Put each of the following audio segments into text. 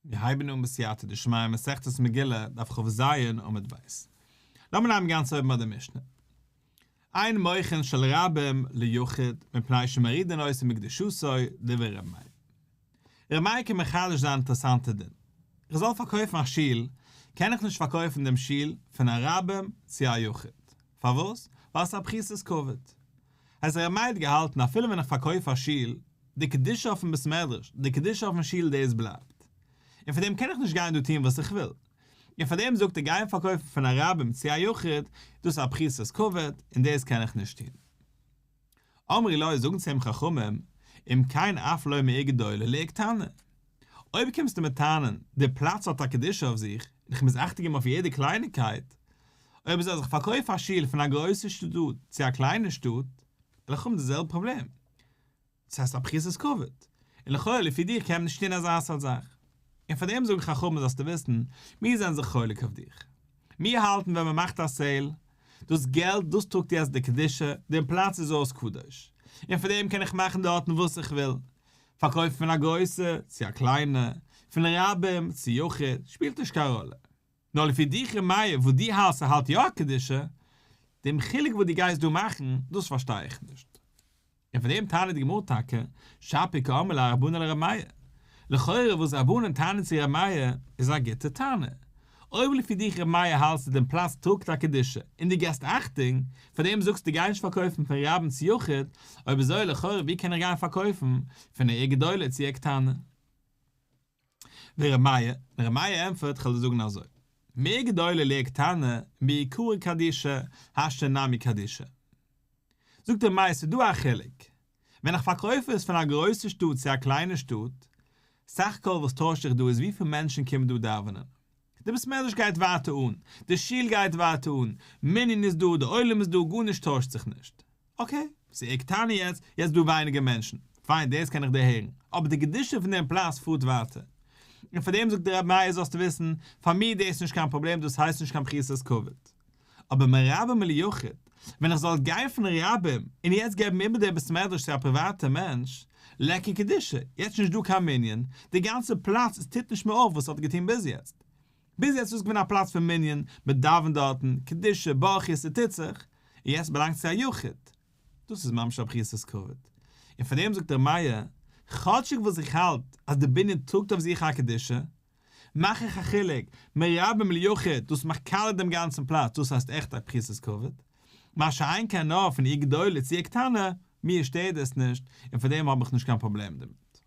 מיר הייבן אן בסייעתא דשמיא מסכת מגילה, דף כ"ז עמוד ב'. לאמיר נעמען גאנץ אויבן ביי די משנה. אין מוכרין של רבים ליחיד מפני שמורידין אותו מקדושתו דברי ר' מאיר. ר' מאיר קומט מחדש זיין אינטערעסאנטע דין. איך זאל פארקויפן א שול, קען איך נישט פארקויפן דעם שול פון א רבים צו א יחיד. פארוואס? ווייל ס'איז א פחיתות כבוד. אז ר' מאיר האט געהאלטן אפילו ווען איך פארקויף א שול, די קדושה אויפן בית מדרש, די קדושה אויפן שול דאס בלייבט. און פאר דעם קען איך נישט גיין דא טון וואס איך וויל. און פאר דעם זאגט ער גיין פארקויפן פון א רבים צו א יחיד, דאס איז א פחיתות כבוד, און דאס קען איך נישט טון. אמרו לו זאגן צו אים חכמים, אם כן אף לא מעיר גדולה לעיר קטנה. אויב קומסטו מיר טענה'ן, די פלאץ האט א קדושה אויף זיך, און איך מוז אכטונג געבן אויף יעדע קלייניקייט, אויב אזוי אז איך פארקויף א שול פון א גרויסע שטאט צו א קליינע שטאט, וועל איך האבן די זעלבע פראבלעם. דאס הייסט א פחיתות כבוד. און לכאורה לפי דיר קען מען נישט טון אזא סארט זאך. און פאר דעם זאגן חכמים זאלסטו וויסן, מיר זענען זיך חולק אויף דיך. מיר האלטן ווען מען מאכט א sale, דאס געלט דאס טראגט יעצט די קדושה, דעם פלאץ איז אויס קדוש. און פאר דעם קען איך מאכן דארטן וואס איך וויל. פארקויפן פון א גרויסע צו א קליינע, פון רבים צו יחיד, שפילט נישט קיין ראלע. נאר לפי דיך ר' מאיר וואס דו האלסט ס'האלט יא א קדושה, דעם חילוק וואס דו גייסט דא מאכן, דאס פארשטיי איך נישט. און פאר דעם טענה'ט די גמרא טאקע, שפיר קאמרי ליה רבנן לר' מאיר. לכאורה וואס רבנן טענה'ן צו ר' מאיר איז א גוטע טענה. אויב לפי דיך ר' מאיר האלטסטו דעם פלאץ טראגט א קדושה און דו געסט אכטונג, פאר דעם זאגסטו גיי נישט פארקויפן פון רבים צו יחיד, אויב אזוי לכאורה ווי קען איך גיין פארקויפן פון עיר גדולה צו עיר קטנה? ור' מאיר, און ר' מאיר ענטפערט, כ'וועל דיר זאגן אזוי, מעיר גדולה לעיר קטנה, מעיקרא קדישא, השתא נמי קדישא. זאגט ר' מאיר, ס'איז דא א חילוק, ווען איך פארקויף עס פון א גרויסע שטאט צו א קליינע שטאט, סך הכל וואס טוישט זיך דא איז וויפיל מענטשן קומען דא דאווענען. די בית מדרש גייט ווייטער אן, די שול גייט ווייטער אן, מנין איז דא, די עולם איז דא, גארנישט טוישט זיך נישט. okay, ס'איז עיר קטנה יעצט, יעצט דא ווייניגער מענטשן, פיין דאס קען איך דערהערן, אבער די קדושה פון דעם פלאץ פארט ווייטער. און פאר דעם זאגט דער רבי מאיר זאלסטו וויסן, פאר מיר דאס איז נישט קיין פראבלעם דאס הייסט נישט קיין פחיתות כבוד. אבער מרבים ליחיד, ווען איך זאל גיין פון רבים און יעצט געבן איבער דער בית מדרש צו א פריוואטע מענטש, ליכא קדושה, יעצט נישט דא קיין מנין, די גאנצע פלאץ עס טוט נישט מער אויף וואס ס'האט געטון ביז יעצט. ביז יעצט איז עס געווען א פלאץ פון מנין, מען דאווענט דארטן, קדושה, ברכות, ס'טוט זיך, און יעצט באלאנגט צו א יחיד. דאס איז ממש א פחיתות כבוד. און פאר דעם זאגט ר' מאיר, כאטשיג וואס איך האלט אז די בנין טראגט אויף זיך א קדושה, מאך איך א חילוק, מרבים ליחיד, דאס מאכט קאלע דעם גאנצן פלאץ, דאס הייסט עכט א פחיתות כבוד. מה שאין כן נאר פון עיר גדולה צו עיר קטנה, מיר שטערט דאס נישט, און פאר דעם האב איך נישט קיין פראבלעם דערמיט.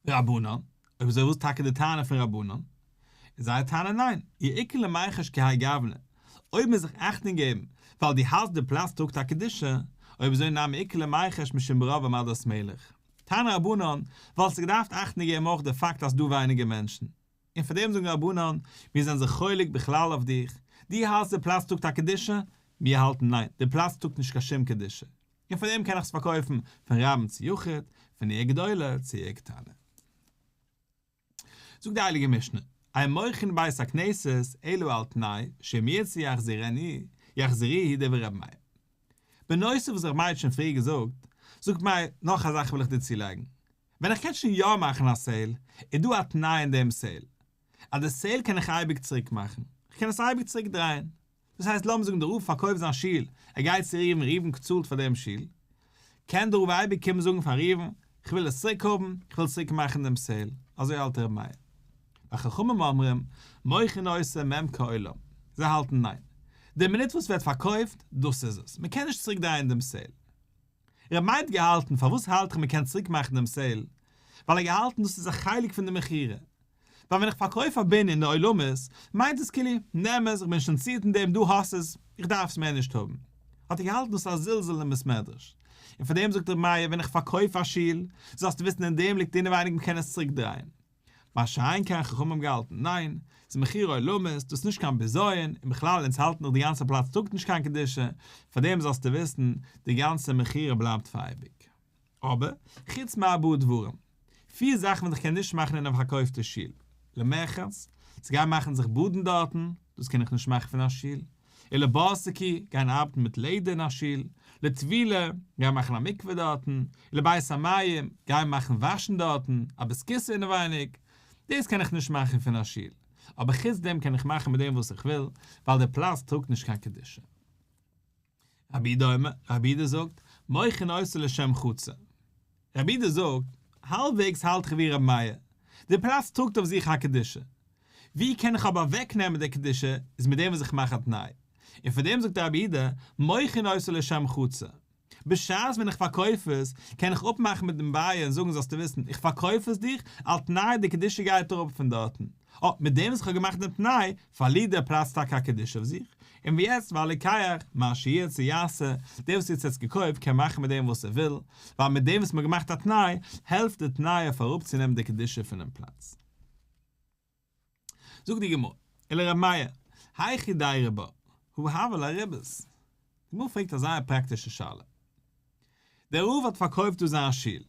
רבנן, אויב אזוי וואס טאקע די טענה פון רבנן? איז זייער טענה ניין, אי איכא למיחש כהאי גוונא, אויב מוז איך אכטונג געבן ווייל דו האלסט די פלאץ טראגט א קדושה, אויב אזוי נמי איכא למיחש משום ברוב עם הדרת מלך. טענה רבנן, וואלסטו געדארפט אכטונג געבן אויך די פאקט אז ס'דא ווייניגער מענטשן. און פאר דעם זאגן רבנן, מיר זענען זיך חולק בכלל אויף דיך, דו האלסט די פלאץ טראגט א קדושה, מיר האלטן ניין, די פלאץ טראגט נישט קיין שום קדושה. און פאר דעם קען איך עס פארקויפן פון רבים צו יחיד, פון עיר גדולה צו עיר קטנה. זאגט די הייליגע משנה, אין מוכרין בית הכנסת אלא על תנאי שאם ירצה יחזירנו, יחזירוהו דברי רבי מאיר. בנוסף וואס רבי מאיר האט שוין פריער געזאגט, זאגט מאיר, נאך א זאך וויל איך דיר צולייגן. ווען איך קען שוין יא מאכן א sale, איז דא א תנאי אין דעם sale, אז די sale קען איך אייביג צוריק מאכן, איך קען עס אייביג צוריק דרייען. דאס הייסט לאמיר זאגן דער רב פארקויפט זיין שול, ער גייט צו ראובן, ראובן צאלט פאר דעם שול, קען דער רב אייביג קומען זאגן פאר ראובן, איך וויל עס צוריק האבן, איך וויל צוריק מאכן דעם sale, אזוי האלט ר' מאיר. וחכמים אומרים, מוכרין אותה מ' כעולם, זיי האלטן ניין, די מינוט וואס ווערט פארקויפט, דאס איז עס, מען קען נישט צוריק דרייען דעם sale. ר' מאיר האט געהאלטן, פארוואס האלט איך מען קען צוריק מאכן דעם sale? ווייל ער האט געהאלטן דאס איז א חלק פון די מכירה. ווייל ווען איך פארקויף א בנין אין די עולמות, מיינט עס כאילו, נעם עס, איך בין שוין אינטערעסירט אין דעם, דו האסט עס, איך דארף עס מער נישט האבן. האט ער געהאלטן דאס איז א זלזול אין בית מדרש. און פאר דעם זאגט ר' מאיר, ווען איך פארקויף א שול, זאלסטו וויסן אין דעם ליגט אינעווייניג מען קען עס צוריק דרייען. מה שאין כן חכמים האבן געהאלטן, ניין, ס'איז מכירה עולמית, דאס איז נישט קיין בזיון, און בכלל אונז האלטן דאך די גאנצע פלאץ טראגט נישט קיין קדושה, פאר דעם זאלסטו וויסן, די גאנצע מכירה בלייבט פאר אייביג. אבער, חוץ מארבעה דברים, פיר זאכן וואס איך קען נישט מאכן אין א פארקויפטע שול, למרחץ, צו גיין מאכן זיך באדן דארטן, דאס קען איך נישט מאכן פון א שול, ולבורסקי, גיין ארבעטן מיט לעדער אין א שול, לטבילה, גיין מאכן א מקווה דארטן, ולבית המים, גיין מאכן וואשן דארטן, א בית כסא אינעווייניג. דאס קען איך נישט מאכן פון א שול, אבער חוץ דעם קען איך מאכן מיט דעם וואס איך וויל, ווייל דער פלאץ טראגט נישט קיין קדושה. רבי יהודה אומר, רבי יהודה זאגט, מוכרין אותו לשם חצר. רבי יהודה זאגט, האלבוועגס האלט איך ווי רבי מאיר, די פלאץ טראגט אויף זיך א קדושה. ווי קען איך אבער אוועקנעמען די קדושה, איז מיט דעם וואס איך מאך א תנאי. און פאר דעם זאגט רבי יהודה, מוכרין אותו לשם חצר. בשעת ווען איך פארקויף עס, קען איך אפמאכן מיט דעם buyer און זאגן זאלסטו וויסן, איך פארקויף עס דיך, על תנאי די קדושה גייט אראפ פון דארטן. אה, מיט דעם וואס איך האב געמאכט דעם תנאי, פארלירט דער פלאץ טאקע א קדושה אויף זיך, און ווי יעצט והלוקח, מה שירצה יעשה, דער וואס האט עס יעצט געקויפט קען מאכן מיט דעם וואס ער וויל, ווייל מיט דעם וואס מ'האט געמאכט א תנאי, העלפט די תנאי אויף אראפצונעמען די קדושה פונעם פלאץ. זאגט די גמרא, ולר' מאיר, היכי דיירי בה, הא הוה ליה ריבית. די גמרא פרעגט א זייער פראקטישע שאלה. דער רב האט פארקויפט דא זיין שול,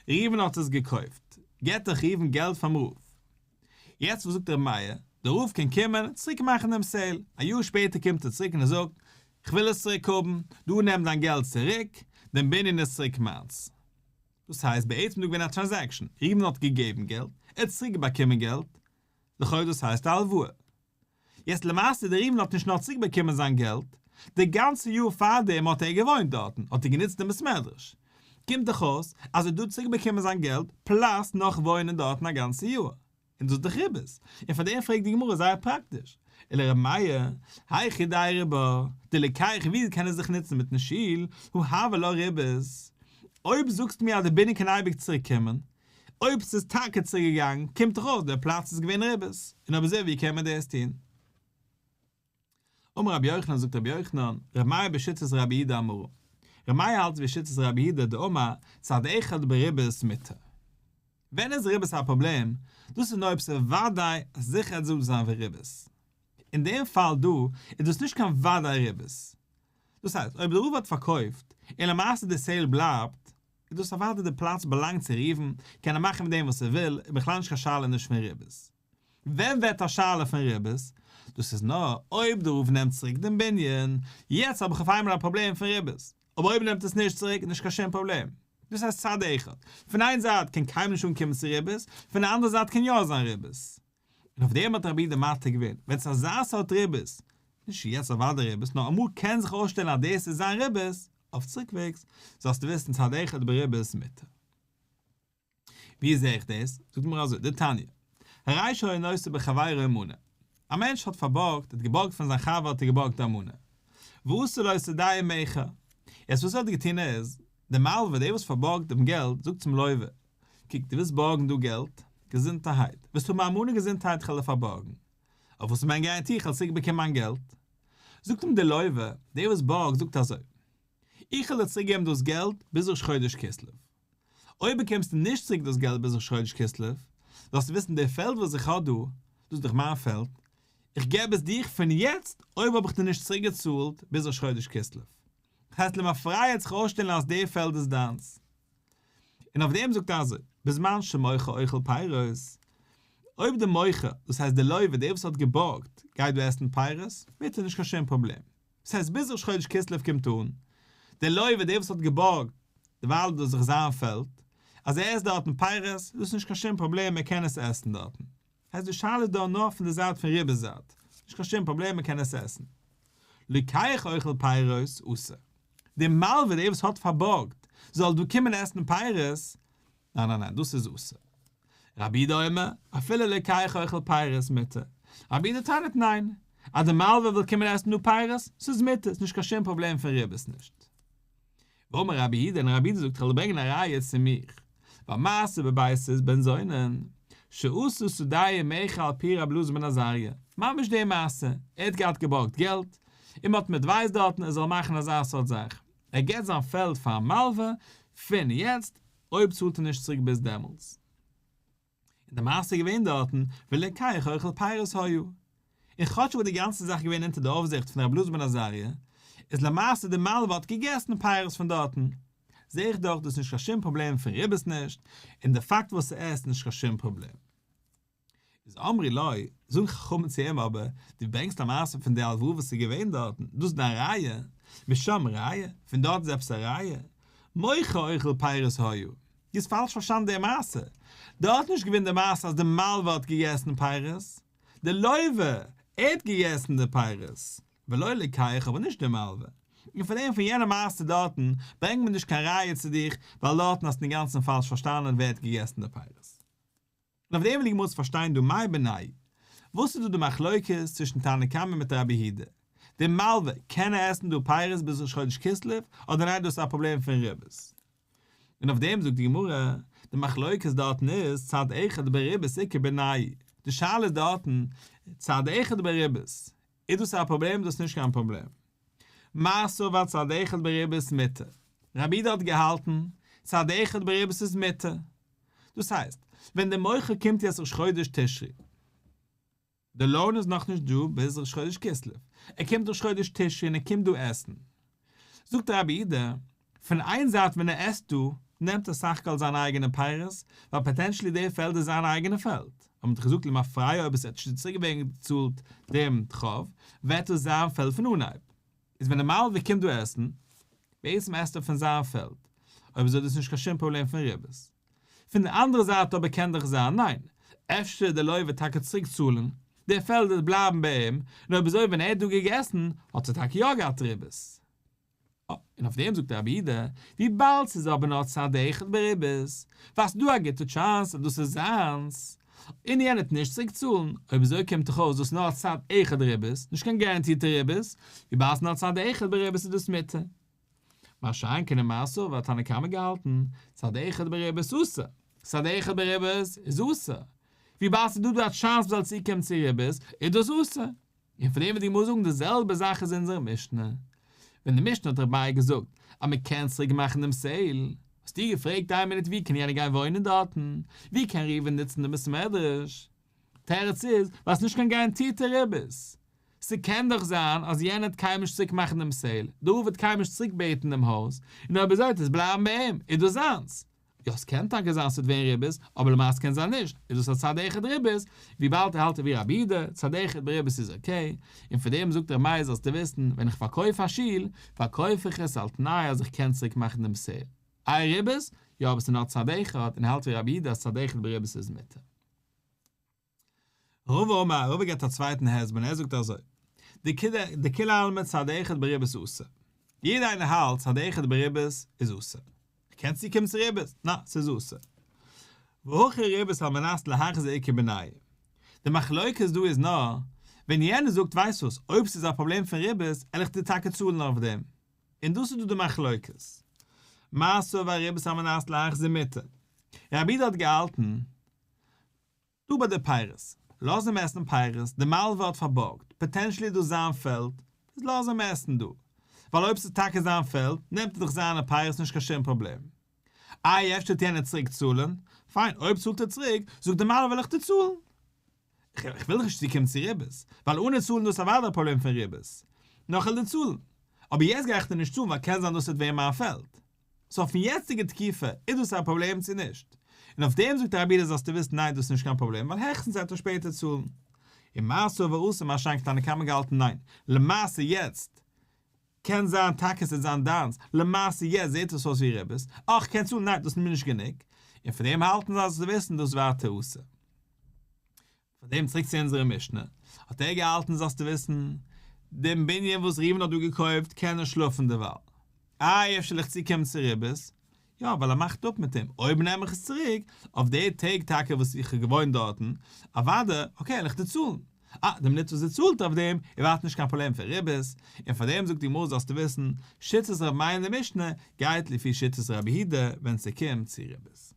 ראובן האט עס געקויפט, געבט דאך ראובן געלט פאר'ן רב. יעצט וואס זאגט ר' מאיר, דער רב קען קומען צוריק מאכן דעם sale, א יאר שפעטער קומט ער צוריק און ער זאגט, כ'וויל עס צוריק האבן, דא נעם דיין געלט צוריק, דעם בנין איז צוריק מיינס. דאס הייסט בעצם דא געווען א transaction, ראובן האט געגעבן געלט, ער האט צוריק באקומען געלט, לכאו' דאס הייסט א הלוואה. יעצט למעשה דער ראובן האט נישט נאר צוריק באקומען זיין געלט, די גאנצע יאר פארדעם האט ער געוואוינט דארטן, האט ער גענוצט דעם בית מדרש. קומט דאך אויס אז ער האט דא צוריק באקומען זיין געלט plus נאך וואוינען דארטן א גאנצע יאר. און דאס איז דאך ריבית. און פאר דעם פרעגט די גמרא זייער פראקטיש, ולר' מאיר, היכי דיירי בה, די לוקח ווי קען ער זיך נוצן מיטן שול, הא הוה לה ריבית. אויב זאגסטו מיר אז די בנין קען אייביג צוריק קומען, אויב ס'איז טאקע צוריק געגאנגען, קומט דאך אויס דער פלאץ איז געווען ריבית, און אויב אזוי ווי קען מען דאס טון? אמר רבי יוחנן זאגט רבי יוחנן, רבי מאיר בשיטת רבי יהודה אמרה, רבי מאיר האלט ווי שיטת רבי יהודה דאמר צד אחד בריבית מותר. ווען איז ריבית א פראבלעם? דאס איז נאר אויב ס'איז וודאי זיכער זאל זיין ווי ריבית. אין דעם פאל דא איז דאס נישט קיין וודאי ריבית. דאס הייסט אויב דער רב האט פארקויפט און למעשה די sale בלייבט, איז דאס אוודאי די פלאץ באלאנגט צו ראובן, קען ער מאכן מיט דעם וואס ער וויל, איז בכלל נישט קיין שאלה נישט פון ריבית. ווען ווערט א שאלה פון ריבית? דאס איז נאר אויב דער רב נעמט צוריק דעם בנין, יעצט האב איך אויף איינמאל א פראבלעם פון ריבית, אבער אויב נעמט עס נישט צוריק איז נישט קיין שום פראבלעם. דאס הייסט צד אחד, פון איין זייט קען קיינמאל נישט אנקומען צו ריבית, פון די אנדערע זייט קען יא זיין ריבית. און אויף דעם האט רבי יהודה מתיר געווען, ווען ס'איז אזא סארט ריבית, נישט יעצט אוודאי ריבית, נאר אמאל קען זיך אויסשטעלן אז דאס איז זיין ריבית, אויף צוריקוועגס, זאלסטו וויסן צד אחד בריבית מותר. ווי זעה איך דאס? זאגט די גמרא אזוי, דתניא, הרי שהיה נושא בחבירו מנה, א מענטש האט פארבארגט, האט געבארגט פון זיין חבר האט ער געבארגט א מנה, ועשה לו שדהו מכר, יעצט וואס ער האט געטון איז, דער מלווה, דער וואס פארבארגט דעם געלט, זאגט צום לווה, קוק, דו ווילסט בארגן דא געלט, געזונטערהייט, וועסט האבן א מנה געזונטהייט איך וועל דיר פארבארגן, אויף וואס איז מיין guarantee איך וועל צוריק באקומען מיין געלט? זאגט אים דער לווה, דער וואס בארגט זאגט אזוי, איך וועל דיר צוריק געבן דאס געלט ביז ראש חודש כסלו. אויב באקומסטו נישט צוריק דאס געלט ביז ראש חודש כסלו, זאלסטו וויסן די פעלד וואס איך האב דא, דאס איז דאך מיין פעלד, איך געב עס דיך פון יעצט אויב האב איך דיר נישט צוריק געצאלט ביז ראש חודש כסלו. דאס הייסט למפרע וועט זיך אויסשטעלן אז די פעלד איז דיינס. און אויף דעם זאגט ער אזוי, בזמן שמוכר אוכל פירות, אויב די מוכר, דאס הייסט די לווה, דער וואס האט געבארגט, גייט דא עסן פירות, ווערט ער נישט קיין שום פראבלעם. דאס הייסט ביז ראש חודש כסלו קומט אן, דער לווה, דער וואס האט געבארגט, דערווייל איז דאס זיך זיין פעלד, אז ער עסט דארטן פירות, איז דאס נישט קיין שום פראבלעם, ער קען עס עסן דארטן. הייסט די שאלה איז דא נאר פון די זייט פון ריבית זייט, נישט קיין שום פראבלעם מען קען עס עסן. לוקח אוכל פירות אסור. דער מלווה דער וואס האט פארבארגט זאל דא קומען עסן פירות, ניין ניין ניין דאס איז אסור. רבי יהודה אומר, אפילו לוקח אוכל פירות מותר. רבי יהודה טענה'ט ניין, אז דער מלווה וויל קומען עסן דא פירות, ס'איז מותר, ס'איז נישט קיין שום פראבלעם פון ריבית נישט. ואמר רבי יהודה, און רבי יהודה זאגט, כ'וועל ברענגען א ראיה צו מיך, ווייל מעשה בבייתוס בן זונין, שעשה שדהו מכר על פי רבי אלעזר בן עזריה, ממש די מעשה, ער האט געהאט געבארגט געלט, און מ'האט אים advised דארטן ער זאל מאכן אזא סארט זאך, ער געבט זיין פעלד פארן מלווה, פון יעצט, אויב צאלט ער נישט צוריק ביז דעמאלטס. און די מעשה איז געווען דארטן, ולוקח אוכל פירות היה. און כאטש וואס די גאנצע זאך איז געווען אונטער די אויפזיכט פון רבי אלעזר בן עזריה, איז למעשה די מלווה האט געגעסן פירות פון דארטן. זעה איך דאך דאס נישט קיין שום פראבלעם פון ריבית נישט, און די פאקט וואס ס'עסט נישט קיין שום פראבלעם. איז אמרו לו, זאגן חכמים צו אים אבער, דו ברענגסט א מעשה פון די הלוואה וואס איז געווען דארטן, דאס איז דיין ראיה? משם ראיה? פון דארט איז עפעס א ראיה? מוכר אוכל פירות היה. דו האסט פאלש פארשטאנען די מעשה. דארט נישט געווען די מעשה אז די מלווה האט געגעסן פירות, די לווה, ער האט געגעסן די פירות, ולא לוקח אבער נישט די מלווה. און פון דעם פון יענע מעשה דארטן ברענגט מען נישט קיין ראיה צו דיך, ווייל דארטן האסטו אינגאנצן פאלש פארשטאנען ווער האט געגעסן די פירות. און אויף דעם וויל די גמרא פארשטיין דא מאי בינייהו וואס איז דא די מחלוקת צווישן תנא קמא מיט רבי יהודה? די מלווה, קען ער עסן דא פירות ביז ראש חודש כסלו, אדער ניין דאס איז א פראבלעם פון ריבית? און אויף דעם זאגט די גמרא, די מחלוקת דארטן איז צד אחד בריבית איכא בינייהו די שאלה איז דארטן, צד אחד בריבית, איז דאס א פראבלעם דאס נישט קיין פראבלעם? מר סבר צד אחד בריבית מותר, רבי יהודה האט געהאלטן, צד אחד בריבית איז מותר, דאס הייסט, ווען דער מוכר קומט יעצט ראש חודש תשרי, די loan איז נאכנישט דא ביז ראש חודש כסלו, ער קומט ראש חודש תשרי און ער קומט דא עסן, זאגט רבי יהודה, פון איין זייט ווען ער עסט דא, נעמט ער סך הכל זיינע אייגענע פירות, ווייל potentially די פעלד איז זיין אייגענע פעלד, האט מען דאך געזאגט למפרע אויב עס האט שוין צוריק געווען געצאלט דעם חוב, ווערט עס זיין פעלד פון אנהייב. איז ווען די מלווה קומט דא עסן, בעצם עסט ער פון זיין פעלד, אויב אזוי איז דאס נישט קיין שום פראבלעם פון ריבית. פון די אנדערע זייט אבער קען דאך זיין, ניין, אפשר די לוה וועט טאקע צוריק צאלן, די פעלד וועט בלייבן ביי אים, און אויב אזוי ווען ער האט דא געגעסן, האט ער טאקע יא געהאט ריבית. אה, און אויף דעם זאגט רבי יהודה, וויבאלד ס'איז אבער נאר צד אחד בריבית, ווייל ס'דא א גוטע chance אז דאס איז זיינס, און יענער וועט נישט צוריק צאלן, אויב אזוי קומט דאך אויס דאס נאר צד אחד ריבית, נישט קיין גאראנטירטע ריבית, וויבאלד ס'נאר צד אחד בריבית איז דאס מותר. מה שאין כן ומר סבר האט תנא קמא געהאלטן, צד אחד בריבית אסור, צד אחד בריבית איז אסור, וויבאלד ס'איז דא דא א chance מ'זאל צוקומען צו ריבית, איז דאס אסור. און פון דעם וועט די גמרא זאגן די זעלבע זאך איז אונזערע משנה. ווען די משנה האט ר' מאיר געזאגט אז מען קען צוריק מאכן דעם sale, האסטו געפרעגט איין מינוט ווי קען יענער גיין וואוינען דארטן? ווי קען ראובן נוצן די בית מדרש? תירוץ איז ווייל ס'נישט קיין גאראנטירטע ריבית. ס'קען דאך זיין אז יענער וועט קיינמאל נישט צוריק מאכן דעם sale, דער רב וועט קיינמאל נישט צוריק בעטן דעם הויז, און אויב אזוי וועט עס בלייבן ביי אים, איז דאס זיינס. יא ס'קען טאקע זיין ס'וועט ווערן ריבית, אבער למעשה קען זיין נישט, איז דאס א צד אחד ריבית, וויבאלד ער האלט ווי רבי יהודה, צד אחד בריבית איז okay, און פון דעם זאגט ר' מאיר זאלסטו וויסן, ווען איך פארקויף א שול, פארקויף איך עס על תנאי אז איך קען צוריק מאכן דעם sale. איי ריבית? יא אבער ס'איז נאר צד אחד, און ער האלט ווי רבי יהודה אז צד אחד בריבית איז מותר. רבא אמר, רבא געבט א צווייטן הסבר און ער זאגט אזוי, דכולי עלמא צד אחד בריבית אסור, יעדער איינער האלט צד אחד בריבית איז אסור, כ'קען צוקומען צו ריבית, נא, ס'איז אסור. והכא ריבית על מנת להחזיר איכא בינייהו. די מחלוקת דא איז נאר, ווען יענער זאגט ווייסט וואס, אויב ס'איז א פראבלעם פון ריבית, על איך דיר טאקע צאלן אויף דעם. און דאס איז דא די מחלוקת. מר סבר ריבית על מנת להחזיר מותר. רבי יהודה האט געהאלטן. דא ביי די פירות. לאז אים עסן פירות, די מלווה האט פארבארגט, potentially איז דאס זיין פעלד, איז לאז אים עסן דא. ווייל אויב ס'איז טאקע זיין פעלד, נעמט ער דאך זיינע פירות נישט קיין שום פראבלעם. איי אפשר וועט יענער צוריק צאלן? פיין, אויב צאלט ער צוריק, זאגט די מלווה וועל איך דיר צאלן. איך וויל דאך נישט צוקומען צו ריבית, ווייל אנע צאלן דאס איז אוודאי א פראבלעם פון ריבית. נאר כ'וועל דיר צאלן. אבער יעצט גיי איך דיר נישט צאלן ווייל קען זיין דאס וועט ווערן מיין פעלד. so אויפן יעצטיגע תקופה איז דאס א פראבלעם צו נישט? און אויף דעם זאגט רבי יהודה זאלסטו וויסן ניין דאס איז נישט קיין פראבלעם ווייל העכסטנס וועט ער שפעטער צאלן. און מר סבר אסור מה שאין כן תנא קמא געהאלטן ניין למעשה יעצט קען זיין טאקע עס וועט זיין דיינס למעשה יעצט זעט עס אויס ווי ריבית אך קען צאלן ניין דאס איז מיר נישט גענוג און פון דעם האלטן זיי זאלסטו וויסן דאס ווייטער אסור. פאר דעם צוריק צו אונזערע משנה, האט ער געהאלטן זאלסטו וויסן, דעם בנין וואס ראובן האט דא געקויפט קען ער שלאפן דערווייל. איי אפשר וועל איך צוקומען צו ריבית? יא, ווייל ער מאכט אפ מיט אים, אויב נעם איך עס צוריק, אויף די טעג טאקע וואס איך האב געוואוינט דארטן, אוודאי, okay, וועל איך דיר צאלן. אה, די מינוט וואס ער צאלט אויף דעם, איז ווייטער נישט קיין פראבלעם פון ריבית, און פאר דעם זאגט די גמרא זאלסטו וויסן, שיטת רבי מאיר אין די משנה גייט לפי שיטת רבי יהודה ווען ס'קומט צו ריבית.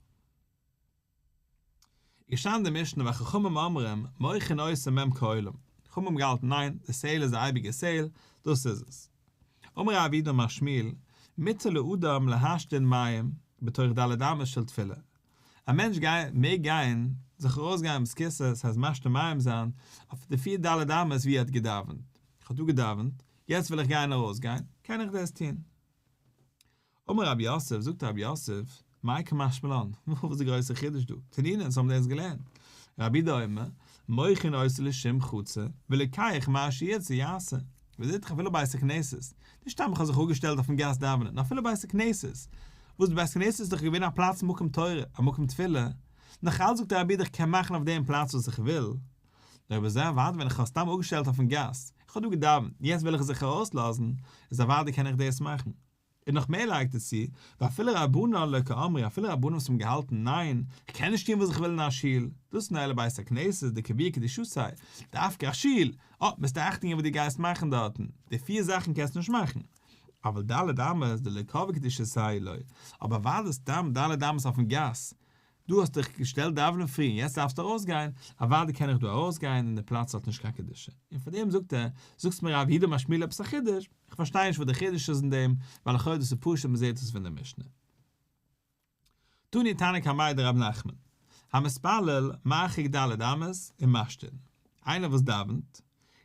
געשטאנען די משנה וחכמים אומרים מוכרין אותו מ' כעולם, חכמים האבן געהאלטן ניין, די sale איז א אייביגע sale, דאס איז עס. אמר רב יהודה אמר שמואל, מותר לאדם להשתין מים בתוך ד' אמות של תפילה, א מענטש מעג גיין, זיך ארויסגיין בית הכסא, ס'הייסט משתין מים זיין, אויף די פיר ד' אמות ווי ער האט געדאווענט, איך האב דא געדאווענט, יעצט וויל איך גיין ארויסגיין, קען איך דאס טון. אמר רב יוסף, זאגט רב יוסף, מאי קא משמע לן, וואס איז די גרויסע חידוש דא? תנינא, אונז האבן דאס געלערנט. רבי יהודה אומר, מוכרין אותו לשום חצר, ולוקח מה שירצה יעשה. ווער זעט דיך אפילו בית הכנסת, נישט סתם איך האב זיך אפגעשטעלט אויפן גאס דאווענען, נאר אפילו בית הכנסת. וואס די בית הכנסת איז דאך געווען א פלאץ מקום תורה, א מקום תפילה, נאך אלץ זאגט רבי יהודה איך קען מאכן אויף דעם פלאץ וואס איך וויל, נאר אויב אזוי אוודאי ווען איך האב סתם אפגעשטעלט אויפן גאס, איך האב דא געדאווענט, יעצט וויל איך זיך ארויסלאזן, איז אוודאי קען איך דאס מאכן. און נאך מער לייגט ער צו, ואפילו רבנן לא קאמרי, אפילו רבנן וואס האבן געהאלטן ניין, איך קען נישט טון וואס איך וויל אין א שול, דאס איז נאר אלא בית הכנסת דקביעא קדושתיה, דווקא א שול, אה, מוזטו אכטונג געבן וואס דו גייסט מאכן דארטן, די פיר זאכן קענסטו נישט מאכן. אבל ד' אמות דלא קבעי קדושתייהו לא, אבער אוודאי סתם ד' אמות אויפן גאס, דו האסט דיך געשטעלט דאווענען פרי און יעצט דארפסטו ארויסגיין, אוודאי קען איך דא ארויסגיין און די פלאץ האט נישט קיין קדושה. און פאר דעם זאגט ער, זאגסט מיר רב יהודה אמר שמואל עפעס א חידוש, איך פארשטיי נישט וואס די חידוש איז אין דעם, ווייל לכאו' דאס איז פשוט מען זעט עס פון די משנה. תני תנא קמיה דרב נחמן, המתפלל מרחיק ד' אמות ומשתין, איינער וואס דאווענט,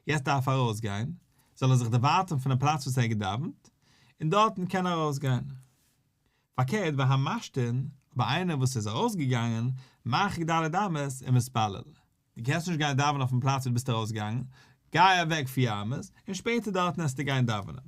יעצט דארף ער ארויסגיין, זאל ער זיך דערווייטערן פונעם פלאץ וואס ער האט געדאווענט, און דארטן קען ער ארויסגיין. פארקערט והמשתין, אבער איינער וואס איז ארויסגעגאנגען, מרחיק ד' אמות ומתפלל, דו קענסט נישט גיין דאווענען אויפן פלאץ ווי דו ביסט ארויסגעגאנגען, גיי אוועק פיר אמות, און שפעטער דארטן וועסטו גיין דאווענען.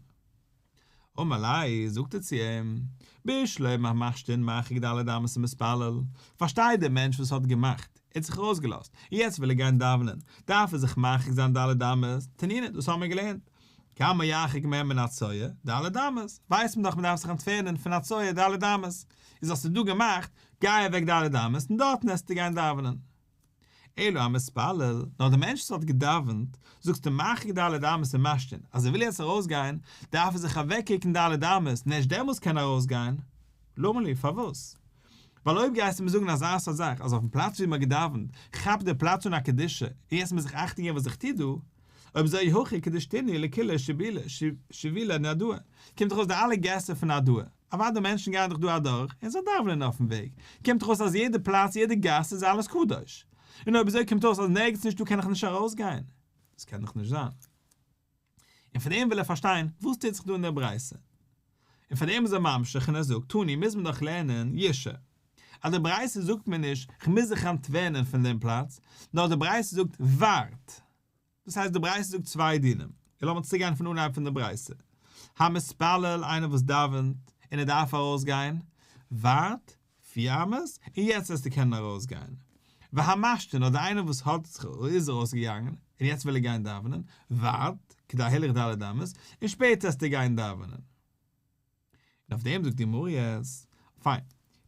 אמר ליה, זאגט ער צו אים, בשלמא המשתין מרחיק ד' אמות ומתפלל, פארשטיי דער מענטש וואס האט געמאכט, ער האט זיך ארויסגעלאזט, און יעצט וויל ער גיין דאווענען, דארף ער זיך מרחיק זיין ד' אמות, תנינא, דאס האבן מיר געלערנט, כמה ירחיק מהן מן הצואה, ד' אמות, ווייסט מען דאך מען דארף זיך אנטפערנען פון א צואה ד' אמות, איז האסטו דא געמאכט, גיי אוועק ד' אמות און דארטן וועסטו גיין דאווענען. אלא המתפלל, נאר דער מענטש וואס האט געדאווענט, זאגסטו מרחיק ד' אמות ומשתין, אז ער וויל יעצט ארויסגיין, דארף ער זיך אוועקרוקן ד' אמות, און ערשט דעמאלס קען ער ארויסגיין. למה לי, פארוואס? ווייל אויב גייסטו מיר זאגן אזא סארט זאך, אז אויפן פלאץ ווי מען האט געדאווענט, כאפט דער פלאץ אן א קדושה, און יעצט מוז איך אכטונג געבן וואס איך טו דא, אויב אזוי אי הכי קדשתינהו לכולהו שבילי נהרדעא, קומט דאך אויס די אלע געסער פון נהרדעא, אוודאי מענטשן גייען דאך דא אדורך און זיי דאווענען אויפן וועג, קומט דאך אויס אז יעדע פלאץ יעדע גאס איז אלעס קדוש, און אויב אזוי קומט אויס אז נערגעץ נישט דא קען איך נישט ארויסגיין, דאס קען דאך נישט זיין. און פון דעם וויל ער פארשטיין וואס טוט זיך דא אין דער ברייתא. און פון דעם איז ער ממשיך און ער זאגט תני מוז מען דאך לערנען ישהה. אז די ברייתא זאגט מיר נישט כ'מוז זיך אנטפערנען פון דעם פלאץ, נאר די ברייתא זאגט ווארט. דאס הייסט די ברייתא זאגט צוויי דינים, און לאמיר צוגיין פון אנהייב פון די ברייתא. המתפלל איינער וואס דאווענט און ער דארף ארויסגיין, ווארט פיר אמות און יעצט וועסטו קענען ארויסגיין. והמשתין אדער איינער וואס האט זיך איז ארויסגעגאנגען און יעצט וויל ער גיין דאווענען, ווארט כדי הילוך ד' אמות און שפעטער וועסטו גיין דאווענען. און אויף דעם זאגט די גמרא יעצט, פיין,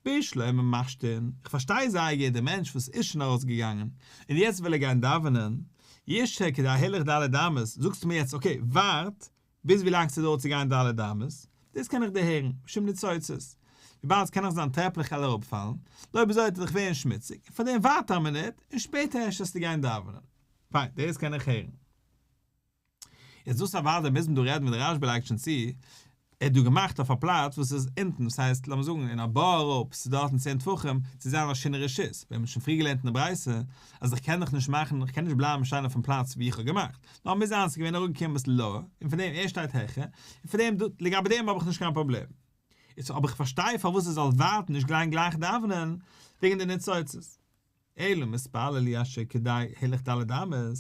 בשלמא משתין, איך פארשטיי זייער גוט דער מענטש וואס איז שוין ארויסגעגאנגען, און יעצט וויל ער גיין דאווענען, ישהה כדי הילוך ד' אמות, זאגסטו מיר יעצט okay, ווארט ביז ווי לאנג ס'דויערט צו גיין ד' אמות, דאס קען איך דערהערן, משום ניצוצות, וויבאלד ס'קען נאך זיין טרעפלעך כ'על אראפפאלן, אויב אזוי וועט ער דאך ווערן שמוציג, און פארדעם ווארט א מינוט, און שפעטער ערשט וועסטו גיין דאווענען. פיין, דאס קען איך הערן. איז דאס אוודאי מוז מען דא רעדן ווי דער רשב"א לייגט שוין צו, ער האט דא געמאכט אויף א פלאץ וואס איז אונטן, דאס הייסט לאמיר זאגן אין א בור אראפ, ס'איז דארטן צען טפחים, צו זיין א שינוי רשות, מיר האבן שוין פריער געלערנט אין די ברייתא אז איך קען דאך נישט מאכן, איך קען נישט בלייבן שטיין אויפן פלאץ ווי איך האב געמאכט, נאר מוז זיין ס'איז געווען אראפגעקומען אביסל lower, און פון דעם ער שטייט העכער, און פון דעם דא, לגבי דעם האב איך נישט קיין פראבלעם. איז אבער איך פארשטיי פארוואס ער זאל ווארטן נישט גיין גלייך דאווענען, וועגן די ניצוצות. אלא מתפלל ישהה כדי הילוך ד' אמות,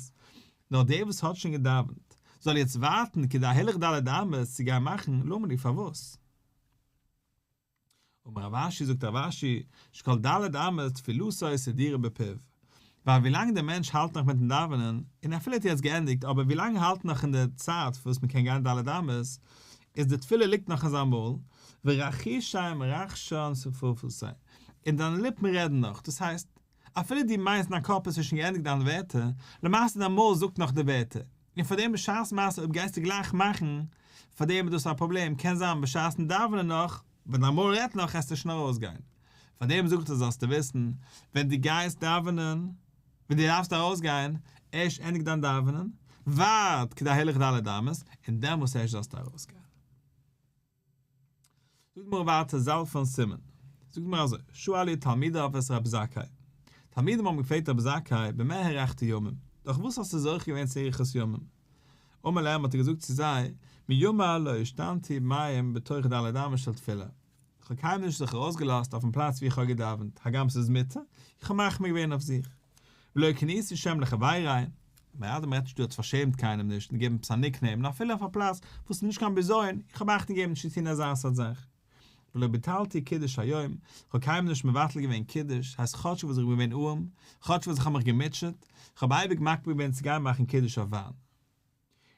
נאר דער וואס האט שוין געדאווענט, זאל יעצט ווארטן כדי הילוך ד' אמות צו גיין מאכן, למה לי פארוואס? אמר רב אשי זאגט רב אשי, שכל ד' אמות תפילתו סדורה בפיו, ווייל ווילאנג דער מענטש האלט נאך מיטן דאווענען, און אפילו האט ער יעצט געענדיגט, אבער ווילאנג ער האלט נאך אין די צייט וואס מען קען גיין ד' אמות, איז די תפילה ליגט נאך אין זיין מויל, ורחישי מרחשן שפוותיה, און דיינע ליפן רעדן נאך, דאס הייסט, אפילו דו מיינסט אין דיין קאפ האסטו שוין געענדיגט דיינע ווערטער, למעשה דיין מויל זאגט נאך די ווערטער, און פארדעם בשעת מעשה אויב גייסטו גלייך מאכן, פארדעם איז דאס א פראבלעם, קען זיין בשעת'ן דאווענען נאך, ווען דיין מויל רעדט נאך העסטו שוין ארויסגיין. פארדעם זאגט ער זאלסטו וויסן, ווען דו גייסט דאווענען, ווען דו דארפסט ארויסגיין, ערשט ענדיג דיין דאווענען, ווארט כדי הילוך ד' אמות, און דעמאלס ערשט זאלסטו ארויסגיין. זאגט די גמרא ווייטער זלפן סימן, זאגט די גמרא אזוי, שאלו תלמידיו את רבי זכאי, תלמידים האבן געפרעגט רבי זכאי במה הארכת ימים, דורך וואס האסטו זוכה געווען צו אריכות ימים? אמר להם האט ער געזאגט צו זיי, מימי לא השתנתי מהם בתוך ד' אמות של תפילה, איך האב קיינמאל נישט זיך ארויסגעלאזט אויפן פלאץ וואו איך האב געדאווענט, הגם ס'איז מותר, איך האב מחמיר געווען אויף זיך. ולא כניתי שם לחבירי, אוודאי מ'רעדט נישט דא האט פארשעמט קיינעם נישט און געגעבן עפעס א nickname, נאר אפילו אויף א פלאץ וואס איז נישט קיין בזיון, איך האב אכטונג געגעבן נישט צו טון אזא סארט זאך. ולא ביטלתי קידוש היום, כ'האב קיינמאל נישט מבטל געווען קידוש, הייסט כאטש וואס איך בין געווען ארעם, כאטש וואס איך האב מיך געמוטשעט, כ'האב אייביג מקפיד געווען צו גיין מאכן קידוש אויף וויין. און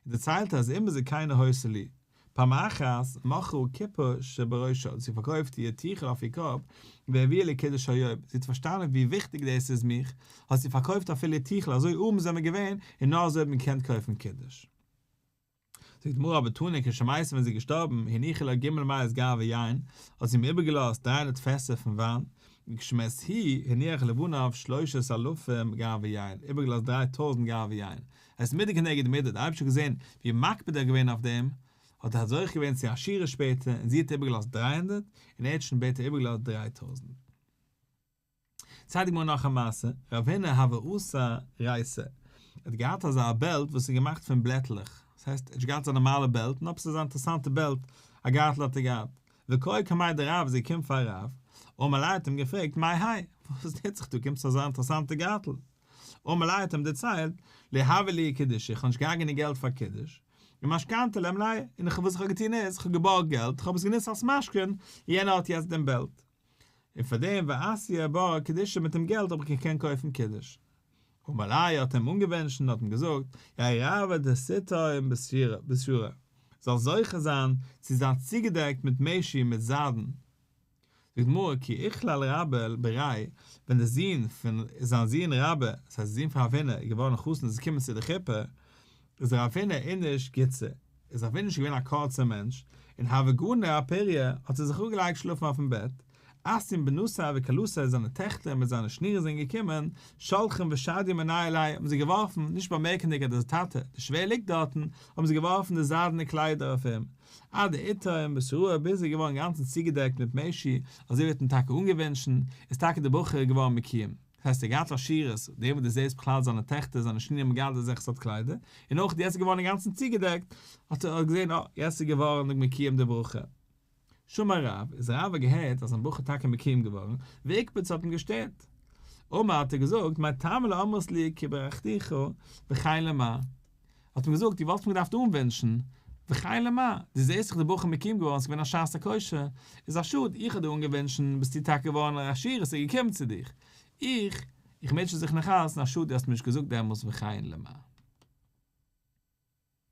דערציילט אז אימא זקינה היתה לי, פעם אחת מכרה כיפה שבראשה, האט זי פארקויפט איר טיכל אויף איר קאפ, והביאה לקידוש היום, זי האט פארשטאנען ווי וויכטיג דאס איז מיך, האט זי פארקויפט אפילו איר טיכל, אזוי ארעם זעמיר געווען, און נאר אזוי האט מען געקענט קויפן קידוש. זאגט די גמרא אבער תנא כשמתה ווען זי איז געשטארבן הניחה לו ג' מאות גרבי יין, האט זי אים איבערגעלאזט 300 פעסער פון וויין, וכשמת הוא הניח לבניו שלושת אלפים גרבי יין, איבערגעלאזט 3000 גרבי יין, עס איז מידה כנגד מידה, דער אייבערשטער האט געזען ווי מקפיד ער איז געווען אויף דעם, האט ער זוכה געווען צו עשירות שפעטער, און זי האט איבערגעלאזט 300, און ער האט שוין שפעטער איבערגעלאזט 3000. דערציילט די גמרא נאך א מעשה, רב הונא הוה אסר ריתא, ער האט געהאט אזא בעלט וואס איז געמאכט פון בלעטלעך, דאס הייסט ער האט נישט געהאט אזא נארמאלע בעלט, נאר עפעס אזא אינטערעסאנטע בעלט, א גארטל האט ער געהאט, וקאי קמיה דרב איז געקומען פאר רב, אמר ליה האט אים געפרעגט מאי האי, וואס טוט זיך דא, קומסט אזא אינטערעסאנטע גארטל? אמר ליה האט אים דערציילט, לא הוה לי קידושא, איך האב נישט געהאט גענוג געלט פאר קידוש, ומשכנתי למלאי, און איך וואס איך האב געטון איז, איך האב געבארגט געלט, איך האב עס גענוצט אלס משכון, יענער האט יעצט דעם בעלט. און פאר דעם ואתיא בה קידושא מיט דעם געלט האב איך געקענט קויפן קידוש. אמר ליה האט אים אנגעוואונטשן און האט אים געזאגט, יהא רעוא דתיטום בשארא, זאלסט זוכה זיין צו זיין צוגעדעקט מיט משי מיט זיידן. זאגט די גמרא כי אכלל רבה בריה, ווען דער זון פון זיין זון רבה, דאס הייסט דער זון פון רב הונא, איז געווארן א חתן און איז געקומען צו די חופה, איז רב הונא איניש גוצא, איז רב הונא נישט געווען א קורצער מענטש, און הוה גני אפוריא, האט ער זיך אפגעלייגט שלאפן אויפן בעט, אתיין בנתיה וכלתיה זיינע טעכטער מיט זיינע שנירן זענען געקומען, שלחין ושדיין מיניה עיליה, האבן זיי געווארפן, נישט באמערקענדיג אז דער טאטע, דער שווער ליגט דארטן, האבן זיי געווארפן די זיידענע קליידער אויף אים, עד דאיטום בשארא ביז ער איז געווארן אינגאנצן צוגעדעקט מיט משי, אזוי ווי ער האט אים טאקע אנגעוואונטשן, איז טאקע דער בחור געווארן מקוים. דאס הייסט ער האט געהאט עשירות, דעם וואס דו זעסט בכלל זיינע טעכטער זיינע שנירן האבן געהאט אזעלכע סארט קליידער, און אויך יעצט איז געווארן אינגאנצן צוגעדעקט, האט ער געזען אה, יעצט איז געווארן מקוים די ברכה. שמע רב, איז רב האט געהערט אז זיין ברכה איז טאקע מקוים געווארן, ואיקפד ס'האט אים געשטערט. אמר האט ער געזאגט, מאי טעמא לא אמרת לי כי ברכתיך וכן למר. האט אים געזאגט, דו וואלסט מיר געדארפט אנווינטשן, וכן למר, דו זעסט דאך די ברכה מקוים געווארן, ס'איז געווען א שעת הכושר, איז א שאד, איך האב דיר אנגעווינטשן, ביסטו טאקע געווארן א עשיר, עס איז געקומען צו דיך, איך, איך מוטשע זיך נאך אלץ, און א שאד דו האסט מיר נישט געזאגט דעמאלס וכן למר.